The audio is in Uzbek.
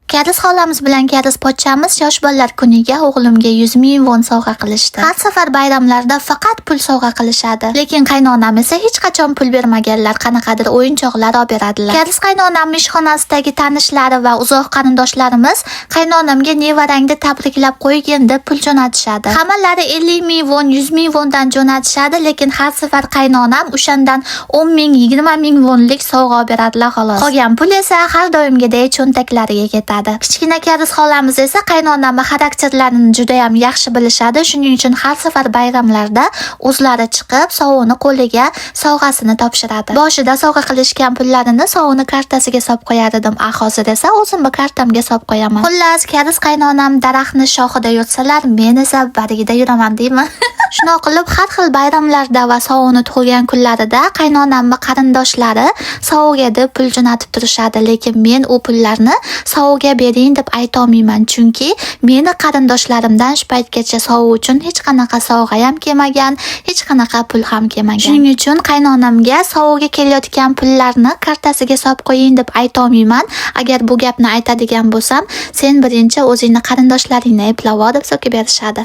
Karis xolamiz bilan Karis pochchamiz yosh bolalar kuniga o'g'limga 100 ming won sovg'a qilishdi. Har safar bayramlarda faqat pul sovg'a qilishadi. Lekin qaynonam esa hech qachon pul bermaganlar, qanaqadir o'yinchoqlar olib beradilar. Karis qaynonam ishxonasidagi tanishlari va uzoq qarindoshlarimiz qaynonamga nevarangni tabriklab qo'ygin deb pul jo'natishadi. Hammalari 50 ming won, 100 ming wondan jo'natishadi, lekin har safar qaynonam o'shandan 10 ming, 20 ming wonlik sovg'a olib beradilar, xolos. Qolgan pul esa har doimgidek cho'ntaklariga ketadi. Kichkina Karis xolamiz esa qaynonamni xarakterlarini juda ham yaxshi bilishadi. Shuning uchun har safar bayramlarda o'zlari chiqib, sovuni qo'liga sovg'asini topshiradi. Boshida sovg'a qilishgan pullarini sovuni kartasiga solib qo'yar edim. A hozir esa o'zimni kartamga solib qo'yaman. Xullas, Karis qaynonam daraxtni shoxida yursalar, men esa bargida yuraman deymi? Shunaqa qilib har xil bayramlarda va sovuni tug'ilgan kunlarida qaynonamni qarindoshlari sovg'a deb pul jo'natib turishadi, lekin men u pullarni sovg'a bering deb aytolmayman, chunki meni qarindoshlarimdan shu paytgacha sovg'a uchun hech qanaqa sovg'a ham kelmagan, hech qanaqa pul ham kelmagan. Shuning uchun qaynonamga sovg'a kelayotgan pullarni kartasiga solib qo'ying deb aytolmayman. Agar bu gapni aytadigan bo'lsam, "Sen birinchi o'zingni qarindoshlaringni eplab ol", deb so'kib berishadi.